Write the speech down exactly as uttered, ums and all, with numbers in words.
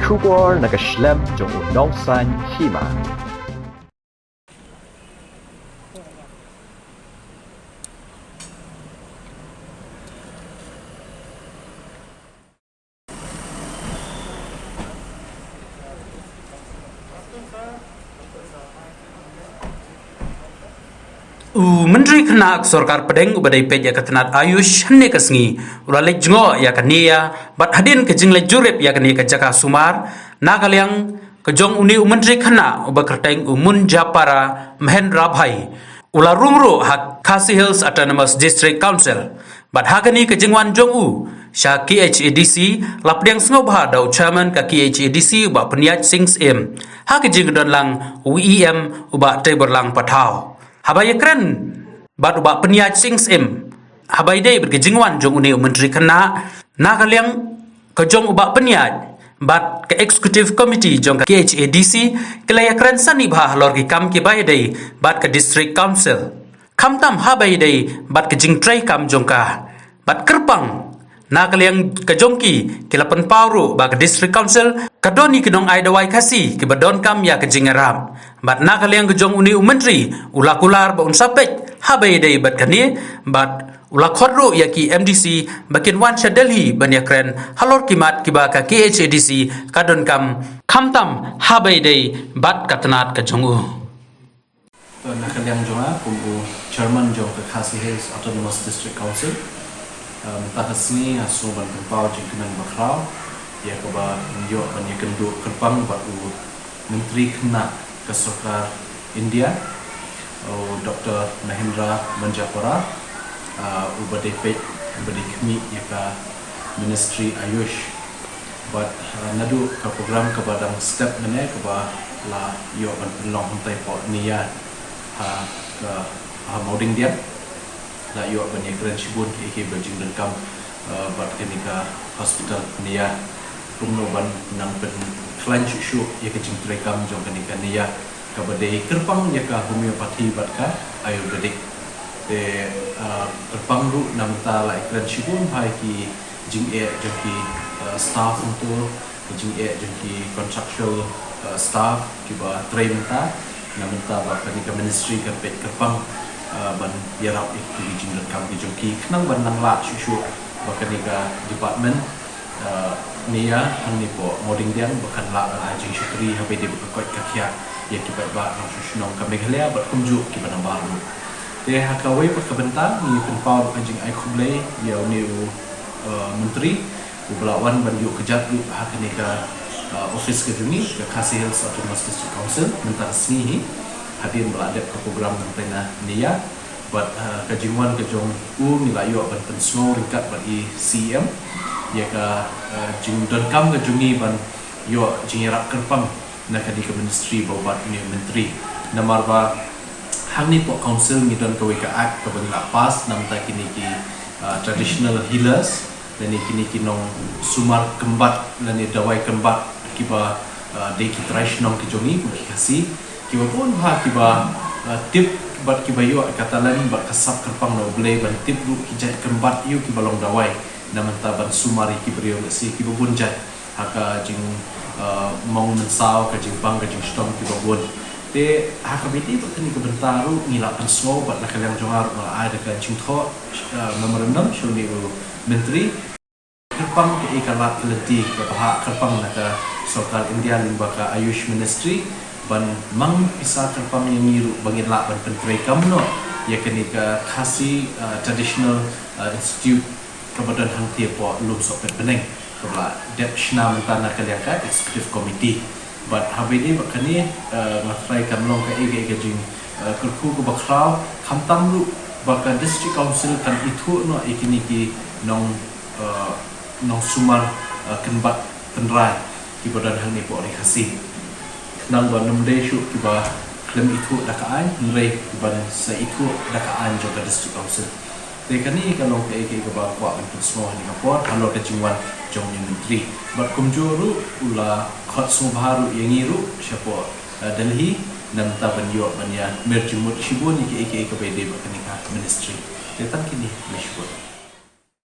Khubor na ka shlem jong u nongsan hima. U Myntri Khynnah ka Sorkar Pdeng uba dei peit ïa ka tnat Ayush hynne ka sngi u la leit jngoh ïa ka Neia bad hadien ka jingleit jurip ïa kane ka jaka sumar na ka liang ka jong une u Myntri Khynnah uba kyrteng u Munjapara Mahendra Bhai u la rung ruh ha Khasi Hills Autonomous District Council. Bad ha kane ka jingwan jong u sha K H A D C la pdiang sngewbha da u Chairman ka K H A D C u Bah Pynïaid Sing Syiem, ha ka jingdon lang u E M u Bah Teiborlang Pathaw. Haba ïakren bad u Bah Pynïaid Sing Syiem haba ïadei bad ka jingwan jong une u Myntri Khynnah, na ka liang ka jong u Bah Pynïaid bad ka Executive Committee jong ka K H A D C ki la ïakren sani bha halor ki kam kiba ïadei bad ka District Council, khamtam haba ïadei bad ka jingtrei kam jong ka. Bad kyrpang na ka liang ka jong ki, ki la pynpaw ruh ba ka District Council ka don ïa ki nongai dawai Khasi kiba donkam ïa ka jingïarap. Bad na ka liang ka jong une u Myntri u la kular ba un sa peit haba ïadei bad kane, bad u la khot ruh ïa ki M D C ba kin wan sha Delhi ban ïakren halor ki mat kiba ka K H A D C ka donkam, khamtam haba ïadei bad ka tnat ka jong u. To, na ka liang jong nga kum u Chairman jong ka Khasi Hills Autonomous District Council, eh, mynta ka sngi nga sngew ban pynpaw jingkmen bakhraw ïa kaba ngi ïoh ban ïakynduh kyrpang bad u Myntri Khynnah ka Sorkar India, u Doktor Mahendra Manjapara, eh, uba dei peit, uba dei khmih ïa ka Ministry Ayush. Bad, eh, naduh ka program kaba dang step mynne kaba la ïoh ban pynlong hangtai hapoh Neia ha ka, ha Mawding Diang, la ïoh ban ïakren shibun kiei kiei ba jingdonkam, eh, bad kane ka hospital Neia, kumno ban nang pynkhlaiñ shuh shuh ïa ka jingtrei kam jong kane ka Neia kaba dei kyrpang ïa ka homeopathy bad ka Ayurvedic. Te, eh, kyrpang ruh na mynta la ïakren shibun bha ïa ki jingeh jong ki, eh, staff hangto, ki jingeh jong ki contractual, eh, staff kiba trei mynta. Na mynta ba kane ka ministry ka peit kyrpang, eh, ban ïarap ïa ki jingdonkam ki jong ki khnang ban nang lah shuh shuh ba kane ka department, eh, Neia hangne hapoh Mawding Diang ba kan lah ban ai jingshakri haba ïadei bad ka koit ka khiah ïa ki paidbah nongshong shnong ka Meghalaya bad kumjuh kiba nabar ruh. Te ha kawei pat ka bynta ngi pynpaw ka jingai khublei ïa une u, eh, Myntri uba la wan ban ïuh kjat ruh ha kane ka, eh, office ka jong ngi, ka Khasi Hills Autonomous District Council, mynta ka sngi hi, hadien ba la dep ka program nangtai na Neia. Bad, eh, ka jingwan ka jong u ngi la ïoh ban pynsngew ryngkat bad i C E M ïa ka, eh, jingdonkam ka jong ngi ban ïoh jingïarap kyrpang na kane ka ministry ba u bat une u Myntri. Namar ba hangne hapoh council ngi don kawei ka act kaba ngi la pass na bynta kine ki, ah, traditional healers lane kine ki nongsumar kynbat lane dawai kynbat kiba, ah, dei ki trai shnong ki jong ngi kum ki Khasi, kiba bun bha kiba, ah, tip bad kiba ïoh ka talent bad ka sap kyrpang na U Blei ban tip ruh ki jait kynbat ïa kiba long dawai na bynta ban sumar ïa ki briew lehse kiba bun jait ha ka jing, uh, mong mynsaw, ka jingpang, ka jingshitom kiba bun. Te ha kaba ïadei bad kane ka bynta ruh ngi la pynsngew bad na ka liang jong nga ruh nga la ai da ka jingthoh, uh, memorandum sha une u Myntri. Kyrpang kaei ka lad ka lynti kaba hap kyrpang na ka Sorkar India lyngba ka Ayush Ministry ban mang pisa kyrpang ïa ngi ruh ba ngin lah ban pyntreikam noh ïa kane ka Khasi, uh, Traditional, uh, Institute kaba don hangtei hapoh Lumsohpet Bneng, kaba la dep shna mynta na ka liang ka Executive Committee. Bad haba ïadei bad kane, eh, nga tharai kan long kaei kaei ka jing, eh, kyrkhu kaba khraw, khamtam ruh ba ka District Council kan ithuh noh ïa kine ki nong, eh, nongsumar, eh, kynbat tynrai kiba don hangne hapoh Ri Khasi. Khnang ba ym dei shuh kiba khlem ithuh da ka aiñ, hynrei kiban sa ithuh da ka aiñ jong ka District Council. Te kane ka long kaei kaei kaba kwah ban pynsngew ha kane ka por halor ka jingwan jong u Myntri. Bad kumjuh ruh u la khot sngewbha ruh ïa ngi ruh shapoh, eh, Delhi na bynta ban ïoh ban ïa mih jingmut shibun ïa kaei kaei kaba ïadei bad kane ka ministry. Te tang kine, khublei shibun.